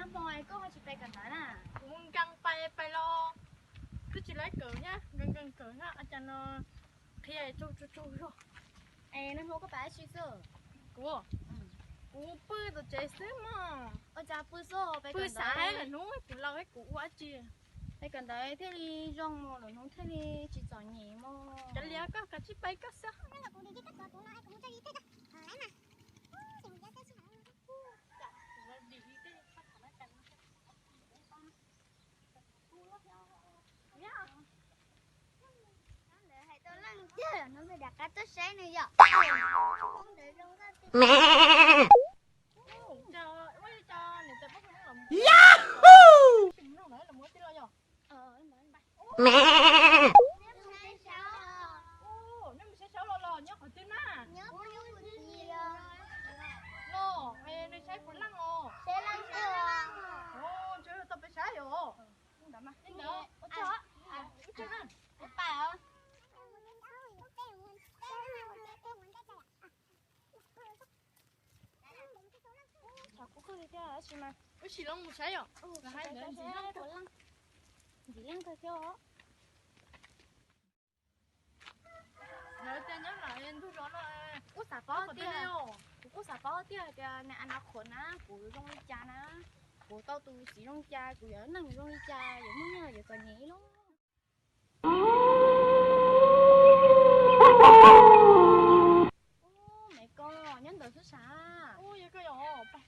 Hmo koj ho tsis pais kawm ntawv na? Kuv nkees pais pais los twb tsis laib kawm thiab, nkees nkees kawm thiab, cas no qhia tsaug tsaug tsaug zog. Es nag hmo koj pais dab tsi xwb? Kuv, kuv pw tom tsev xwb mog. Ua cas pw xwb, pw xav lawm hnub kuv laus thiab kuv ua dab tsi. Pais kawm ntawv thiaj li zoo mos, lawm hnub thiaj li tsis txom nyem mog. Kav liam, koj kav tsij pais koj xwb. Neb mus saib Saub los los nyob qhov twg na? Los, nws saib puas leej os? Ntshe tau peb saib os. Wb sim los mus saib yom. Ntxim leej kawg thiab os. Lawv tias nyob ntug zos no, kuv kuj xav paub tiag, kuv kuj xav paub tiag tias nws a na qhuav na kuv zoo li cas na. Kuv tau tus txiv zoo li cas, kuv yuav neej zoo li cas, yuav muaj nyiaj yuav txom nyem ib lub. Ub, me koj nyob ntawd xwb sav. Ub, yog koj yog, pab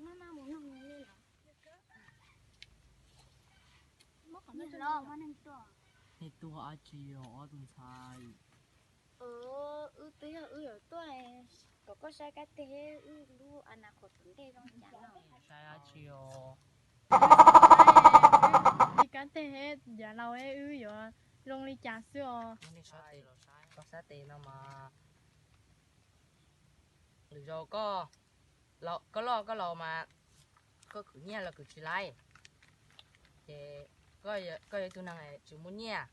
maj maj mus noog li lawm. Nej tuaj dab tsi os ob tug ntxhais? Wb twb yog wb yuav tuaj kom koj saib kab teg wb lub a na qhuav tom ntej zoo li cas no. Saib dab tsi os? Kab teg yav laus wb yuav zoo li cas xwb os. Koj sab tes no mas, lwm zaus koj loj koj laus mas koj khwv nyiaj los khwv tsis laib, ces koj yog ib tug neeg tsis muaj nyiaj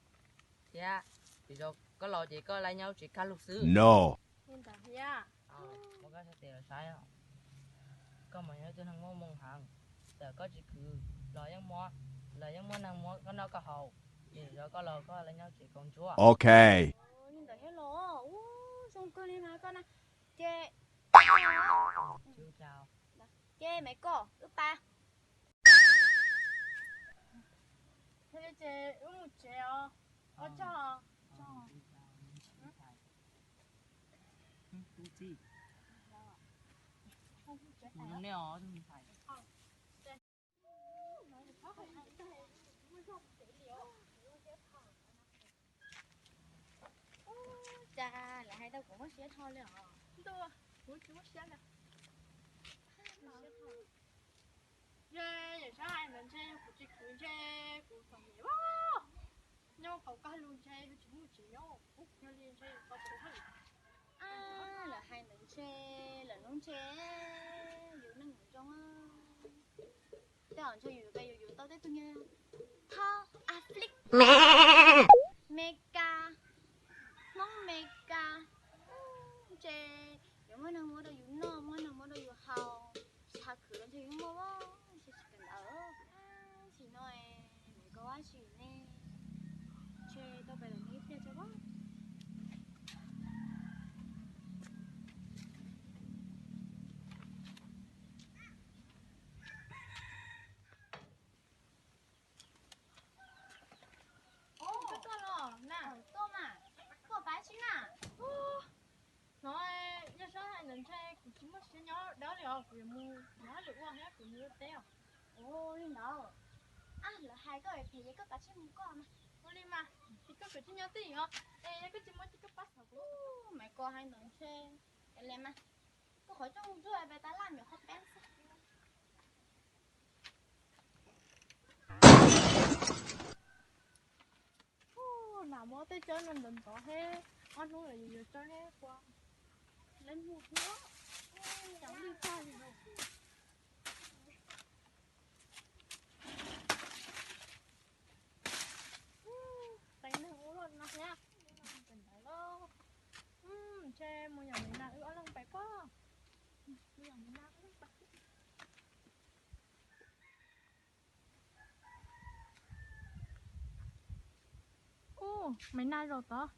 thiab, lwm zaus koj laus ces koj laib nyob tsev kaj lug xwb. Li ntawd thiab. Koj mas yog ib tug neeg muaj hmoo heev, txawm koj tsis khwv los yeej muaj, los yeej muaj neeg muab koj noj koj haus, ces lwm zaus koj laus koj laib nyob tsev kaus ntsuab. Ok. Li ntawd thiab los, ub, zoo kawg li mas koj na. Ces, ces me koj wb pab. Ces wb mus tsev os. Ua tsaug. Ub, cas lawv hais tau kuv muaj siab dhau li os. Ntuj, kuv tsis muaj siab li. Yog yawm saib hais ntawd ntshe yog kuv tsis khwv ntshe kuv txom nyem os. Nyob qaum kaj lug ntshe yog tsis muaj tsev nyob, yog li ntshe yus tau tsev hab. Lawv hais ntawd ntshe lawm hnub ntshe yus neej zoo. Tej zaum ntshe yus yuav, yus yuav tau tej tug nyuag thab Aflij, Meskas, Hmoob Meskas, ntshe yuav muaj neeg muab rau yus noj, muaj neeg muab rau yus haus, tsis tas khwv los ntshe yus muaj, ntshe tsis kawm ntawv, tsis no, mus koj ua dab tsi ne, ntshe tau pem lawm ib pliag tso. Koj tuaj los na? Tuaj mas, tuaj pab tsi na? Hnov yawg saib hais ntawd ntshe kuv tsis muaj siab nyob dawb li os, kuv yuav mus nyob lwm ua thiab kuv mus ua teb os. Ua li ntawd, lawv hais koj phem ces koj kav tsij mus koj mas. Ua li mas, ces koj kav tsij nyob twj ywm os, es yog koj tsis muaj ces koj pab xav kuv. Mas koj hais ntawd ntshe, li mas, koj qhov rooj ntsuag pes tas laj me qhov peb xwb. Lam muab tej tsawb no ntov ntov thiab, ob hnub lawm yus yuav tsawb thiab ua leb muag thiab, cov lwj tag li no. Teev neeg ua luaj no thiab. Ntshe mus yom, wb ob leeg pais puag. Maiv Naj zaum tod,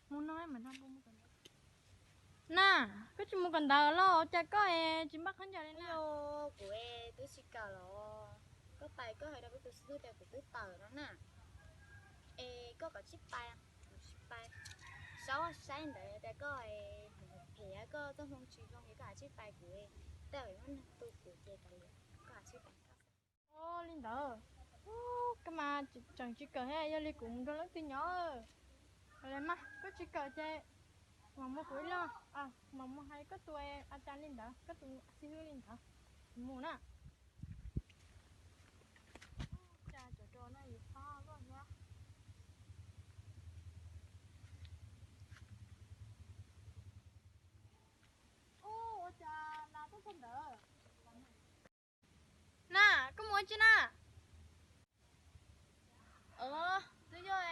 mus no Maiv Naj. Na, koj tsis mus kawm ntawv los ua cas koj es tsis npaj khaub ncaws li na? Kuv twb tsis kawm los, koj pais koj hais rau peb tus xib hwb tias kuv twb tawm no na. Es koj kom tsis pais, kuv tsis pais. Saub saib ntawd tias koj es phem, koj txoj hmoo tsis zoo es koj hais tsis pais kuv, tej zaum muaj neeg tu kuv ces kav liam, koj hais tsis pais. Ua li ntawd, koj mas tseem tsis kawm thiab, yog li kuv mus nrog leej twg nyob. Mas koj tsis kawm ces mam mus kuv ib leeg, mam mus hais koj tus a cas li ntawd, koj tus xib hwb li ntawd, kuv mus na. Cas cov ros no yuav pab luaj thiab. Ua cas nas tuaj txog ntawd? Na, koj mus ua tsi na? Twb yog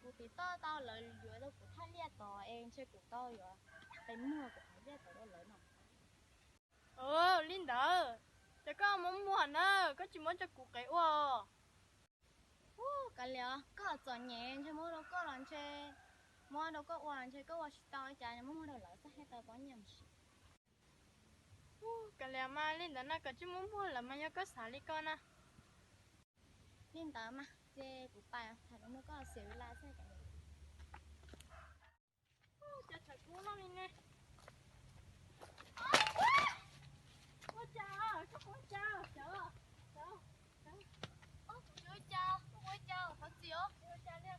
kuv tiv toj tau lawv yuav tau kuv thaj liaj tod es ntshe kuv tau yuav qe muag kuv thaj liaj tod rau lawv no. Li ntawd, ces koj mus muag na, koj tsis muab rau kuv qe ua. Kav liam, koj txom nyem ntshe muab rau koj los ntshe, muab rau koj ua ntshe koj ua tsis tau cas muab muag rau lawv xwb, hais tau pob nyiaj mus sim. Kav liam mas, li ntawd no koj tsis muab muag lawv mas yog koj xav li ko na. Li ntawd mas ces kuv pais tham lus nrog koj xav li lawm xwb. Cov tshav kub no li ne. Ua cas, koj ua cas, cov, cov, cov. Ua cas, ua cas, thov txim os. Ua cas li?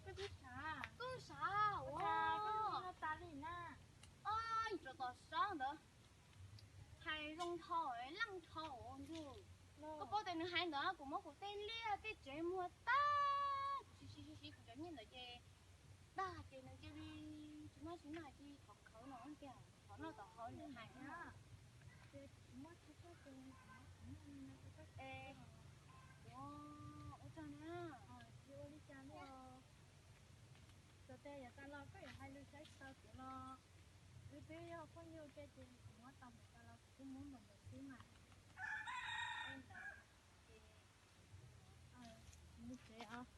Koj twb sav, koj sav, ua cas koj no tas li na. Rau tom sab ntawd. Hais zoo dhau, leej dhau ntag. Koj paub tias nws hais ntawd kuv muab kuv tej liaj tej tsev muag tag, kuv siv siv siv siv kuv cov nyiaj ntawd ces tag ces nws cia li tsis muaj tsis muaj cia li thov khawv no tiag, thov noj thov haus nws hais na. Ces kuv muab tsis tau ces kuv muab kuv nyiaj no rau koj es kuv ua tsaug na. Tsis ua li cas li os. Txawm tias yav tas los koj yuav hais lus saib tsis tau kuv los wb twb yog phooj ywg ua ke ces kuv muab tau npaum cas los kuv kuj muab npaum ntawd xwb mas. Ua li ntawd ces kuv mus tsev os.